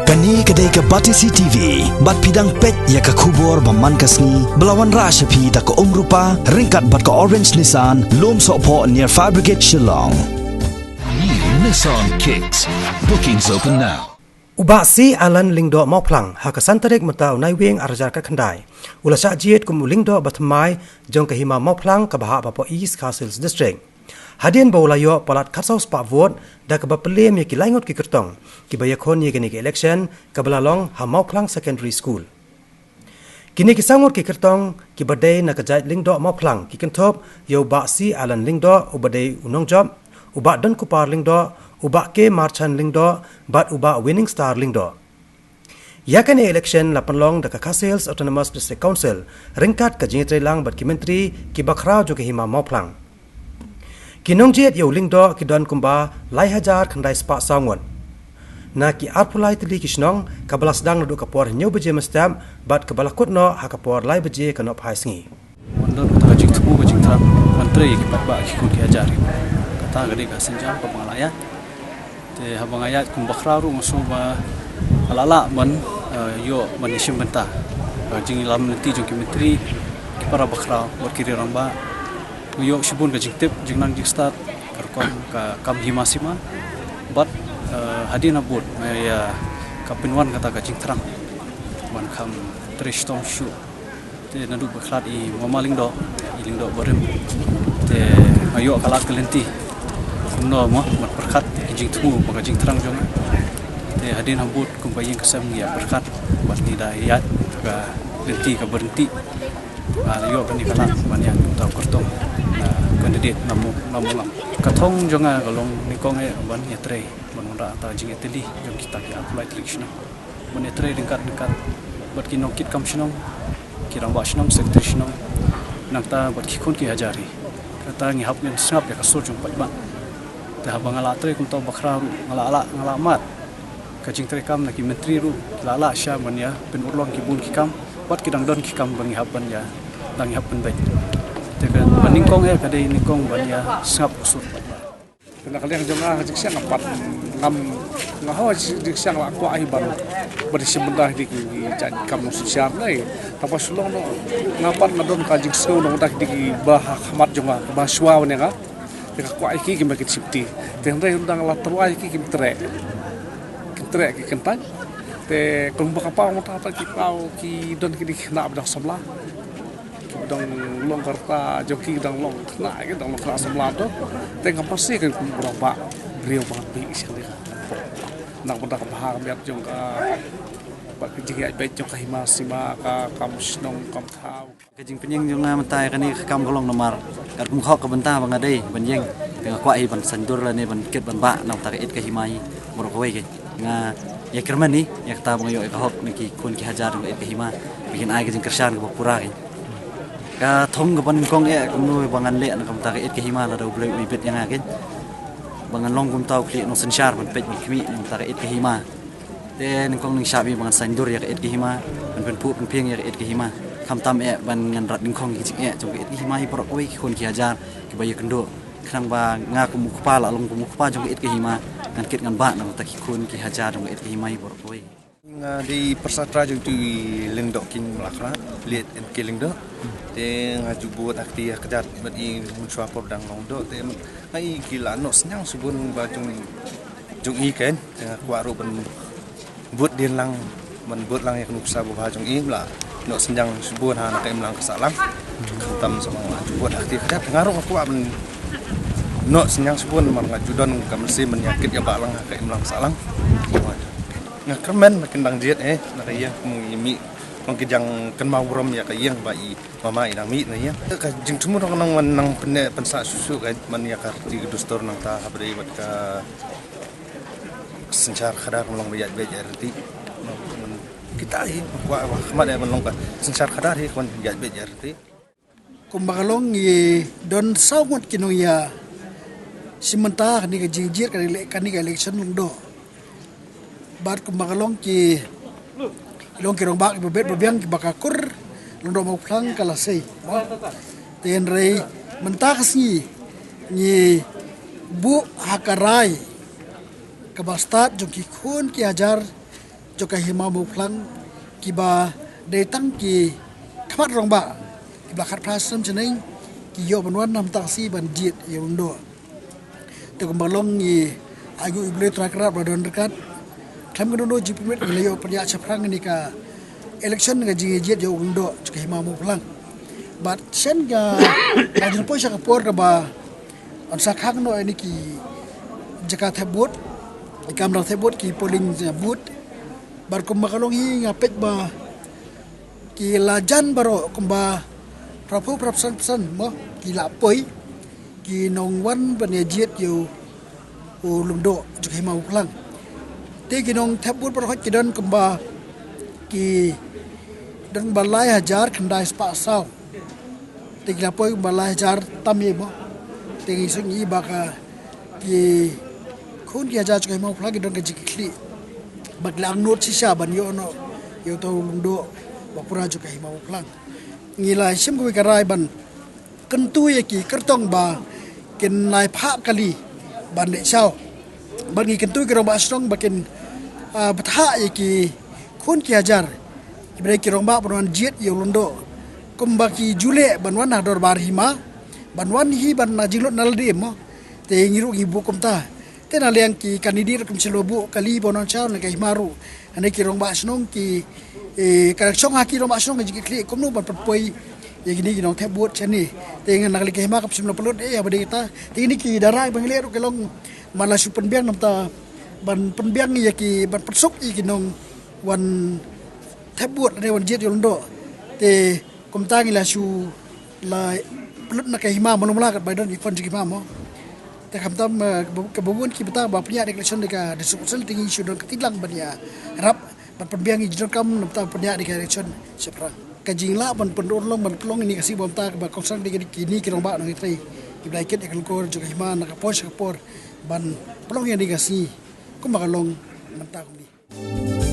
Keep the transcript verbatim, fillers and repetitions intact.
Kane ka dei ka Batesi T V, bad phi dang peit ïa ka khubor ba man ka sngi, ba la wanrah sha phi da ka Umrupa, ryngkat bad ka Orange Nissan, Lumsohphoh near Fire Brigade Shillong. New Nissan Kicks. Bookings open now. U Bah C. Alan Lyngdoh Mawphlang, ha ka san tarik mynta u Naiwieng ar hajar khatkhyndai, u la shah jied kum u Lyngdoh ba thymmai jong ka Hima Mawphlang kaba hap hapoh East Khasi Hills District. Hadien ba u la ïoh palat khatsaw spah vote, da kaba pynlem ïa ki laingut ki kyrtong kiba ïakhun ïa kane ka election kaba la long ha Mawphlang Secondary School. Kine ki saw ngut ki kyrtong kiba dei na ka jait Lyngdoh Mawphlang ki kynthup ïa u Bah C. Alan Lyngdoh uba dei u nongjop, u Bah Donkupar Lyngdoh, u Bah K. Marchand Lyngdoh, bad u Bah Winning Star Lyngdoh. Ïa kane election la pynlong da ka Khasi Hills Autonomous District Council ryngkat ka jingïatreilang bad ki myntri kiba khraw jong ka Hima Mawphlang. Ki nongjied ïa u Lyngdoh ki don kumba lai hajar khyndai spah saw ngut. Na ki arphew lai tylli ki shnong, kaba la sdang naduh ka por hynñiew baje mynstep bad kaba la kut noh ha ka por lai baje ka nohphai sngi. Wan don kata ka jingthmu ka jingthrang, wan trei ki paidbah ki khun ki hajar. Kata ka dei ka sienjam kaba nga la ïaid. Te haba nga ïaid kum bakhraw ruh nga sngew ba nga la lah ban, eh, ïoh ban ïashim bynta. Ka jingïalam lynti jong ki myntri, ki para bakhraw, bad ki rangbah. Nga ïoh shibun ka jingtip, jingnang jingstad, ka rukom ka kam hima sima. Bad, eh, hadien habud, nga ïa ka pynwan kata ka jingthrang. Ban kham trei shitom shuh. Te naduh ba khlad i Mama Lyngdoh, i Lyngdoh barim. Te nga ïoh ka lad ka lynti. Kumno mo, ban pyrkhat ki jingthmu bad ka jingthrang jong nga. Te hadien habud kumba ïing ka sem ngi ïa pyrkhat bad ngi da ïaid ka lynti ka barim. Nga la ïoh kane ka lad ban ïaid kum uta u kyrtong, na candidate Namong, Namong Ngam. Ka thong jong nga ka long nyngkong eh ban ïatrei ban wanrah ïa ka jingïatylli jong kita ki arphew lai tylli ki shnong. Ban ïatrei ryngkat ryngkat bad ki nongkitkam shnong, ki rangbah shnong, secretary shnong, nangta bad ki khun ki hajar hi. Kata ngi hap ban sngap ïa ka sur jong u paidbah. Te haba nga la trei kum uta u bakhraw ruh, nga la lah, nga la mad ka jingtrei kam na ki myntri ruh, ki la lah shisha ban ïa pynurlong ki bun ki kam, bad ki dang don ki kam ba ngi hap ban ïa, dang ïa hap pynbeit. Te ka ba nyngkong eh ka dei nyngkong ban ïa sngap ka sur paidbah. Te na ka liang jong nga, ka jingshisha nga pat ngam, nga ho, ka jingshisha nga la kwah hi ban, ban ïashim bynta hi da ki jait kam nongsynshar ngi. Tangba shu long noh, nga pat nga don ka jingsngew noh da ki, da kiba ha khmat jong nga, kiba shuwa ban ïa nga. Te nga kwah ïa ki, ki ma ki shim bynta. Te hynrei ynda nga la tyrwa ïa ki, kim treh. Kim treh ki kyntait. Te kumba ka paw mynta pat ki paw ki don kine ki khynnah ba dang samla. Ki dang long ka rta jong ki, dang long khynnah, ki dang long khynnah samla to. Te ngam pynshai ka kum u rangbah briew ba ngan pynshai ka. Nang mynta ka bha ka miat jong ka, bad ka jingïaid beit jong ka hima sima, ka kam shnong kam thaw. Ka jingpynïeng jong nga mynta ïa kane ka kam ka long namar katkum ka hok ka bynta ba nga dei ban ïeng, te nga kwah hi ban saiñdur lane ban kit ban bah na kata ka ïit ka hima hi baroh kawei. Nga ïakyrmen hi ïa kata ba nga ïoh ïa ka hok na ki khun ki hajar jong ka ïit ka hima ba kin ai ka jingkyrshan kaba pura. Ka thong kaba nyngkong eh kumno ba ngan leh na ka bynta ka ïit ka hima, lada U Blei u ibit ïa nga, ba ngan long kum uta u khlieh nongsynshar ban peit ban khmih na ka bynta ka ïit ka hima. Te nyngkong nyngshap hi ba ngan saiñdur ïa ka ïit ka hima, ban pynphuh pynphieng ïa ka ïit ka hima. Khamtam eh ban ngan rat nyngkong ïa ki jingeh jong ka ïit ka hima hi baroh kawei ki khun ki hajar kiba ïakynduh. Khnang ba nga kum u kpa, la long kum u kpa jong ka ïit ka hima, ngan kit ngan bah na ka bynta ki khun ki hajar jong ka ïit ka hima hi baroh kawei. Nga dei pyrsa trai jong utu i Lyngdoh King Malakra, Lyngdoh N K Lyngdoh. Te nga ju bud ha kti ha kjat bad i mynshuwa por dang long doh, te nga i ki la noh synñiang shibun ba jong, jong i ken. Te nga kwah ruh ban bud dien lang, ban bud lang ïa ka nuksa babha jong i, ba la noh synñiang shibun ha na ka imlang ka sahlang. Khamtam sa ba nga ju bud ha kti ha kjat, nga ruh nga kwah ban noh synñiang shibun namar nga ju don ka mynsiem ban ïa kit ïa bah lang ha ka imlang ka sahlang. Nga kyrmen ba kin dang jied eh na ka ïing, kum i mih, long ki jingkynmaw burom ïa ka ïing ba i mama i dang mih na ïing. Ka jingthmu ruh ka nang, nang pynneh pynsah shuh shuh ka, ban ïa ka riti ka dustur nangta ha ba dei bad ka synshar khadar, long ba ïaid beit ïaid riti. Kita hi kwah ba khmat eh ban long ka synshar khadar hi, ban ïaid beit ïaid riti. Kumba ka long ngi don saw ngut ki nongïashim bynta kane ka jingjied, kane ka ele-, kane ka election Lyngdoh. Bad kumba ka long ki, ki long ki rangbah kiba bit ba biang kiba ka kur Lyngdoh Mawphlang ka la sei. Te hynrei mynta ka sngi ngi buh ha ka rai kaba stad jong ki khun ki hajar jong ka Hima Mawphlang, kiba dei tang ki khmat rangbah kiba la khatphra snem shaneng, ki ïoh ban wan na mynta ka sngi ban jied ïa u Lyngdoh. Te kumba long ngi ai nguh ïa U Blei Trai Kynrad ba don ryngkat. Khlem ka dohnud jingpynmih ngi la ïoh pynïaid shaphrang ïa kane ka election, ka jingjied ïa u Lyngdoh jong ka Hima Mawphlang. Bad shen ka, ka jingpoi sha ka por kaba yn sa khang noh ïa kine ki jaka thep vote, ki kamra thep vote, ki polling booth. Bad kumba ka long hi, nga peit ba ki la jan baroh, kumba phra phew phra percent mo, ki la poi, ki nongwan ban ïa jied ïa u Lyngdoh jong ka Hima Mawphlang. Te ki nongthep vote baroh ki don kumba, ki don kumba lai hajar khyndai spah saw. Te ki la poi kumba lai hajar tam ïa mo. Te ngi sngew ba ka, ki khun ki hajar jong ka Hima Mawphlang ki don ka jingkitkhlieh. Bad ki la angnud shisha ban ïoh noh ïa uta u Lyngdoh ba pura jong ka Hima Mawphlang. Ngi la shim kawei ka rai ban kyntu ïa ki kyrtong ba kin lai phah kali ban leit shaw. Bad ngi kyntu ïa ki rangbah shnong ba kin, ah, bthah ïa ki khun ki hajar kiba dei ki rangbah ban wan jied ïa u Lyngdoh, kumba ki ju leh ban wan ha dorbar hima, ban wan hi ban, ah, jinglut na lade mo. Te ngi ruh ngi buh kumta. Te na liang ki candidate ruh kim shym la buh kali ban wan shaw na ka hima ruh. Hangne ki rangbah shnong ki, eh, ka shong ha ki rangbah shnong ka jingkitkhlieh kumno ban pynpoi ïa kine ki nongthep vote shane. Te ngi na ka liang ka hima kam shym la pynlut eh ïa ba dei kata. Te kine ki dara ba ngi leh ruh ki long, man la shu pynbiang namar ban pynbiang ïa ki, ban pynsuk ïa ki nongwan thep vote ne wan jied ïa u Lyngdoh. Te kumta ngi la shu la pynlut na ka hima, malu mala kat ba don ki khon jong ki hima mo. Te khamtam, eh, kaba, kaba bun ki bynta ba pynïaid election da ka District Council, te ngi shu don ka tynlang ban ïarap ban pynbiang ïa ki jingdonkam namar pynïaid da ka election shaphrang. Ka jinglah ban pyndonkam ban pynlong ïa kane ka sngi ba mynta kaba kongsan da kine ki rangbah nongtrei kiba la ïakit ïa ka lyngkor jong ka hima na ka por sha ka por ban pynlong ïa kane ka sngi kumba ka long mynta kumne.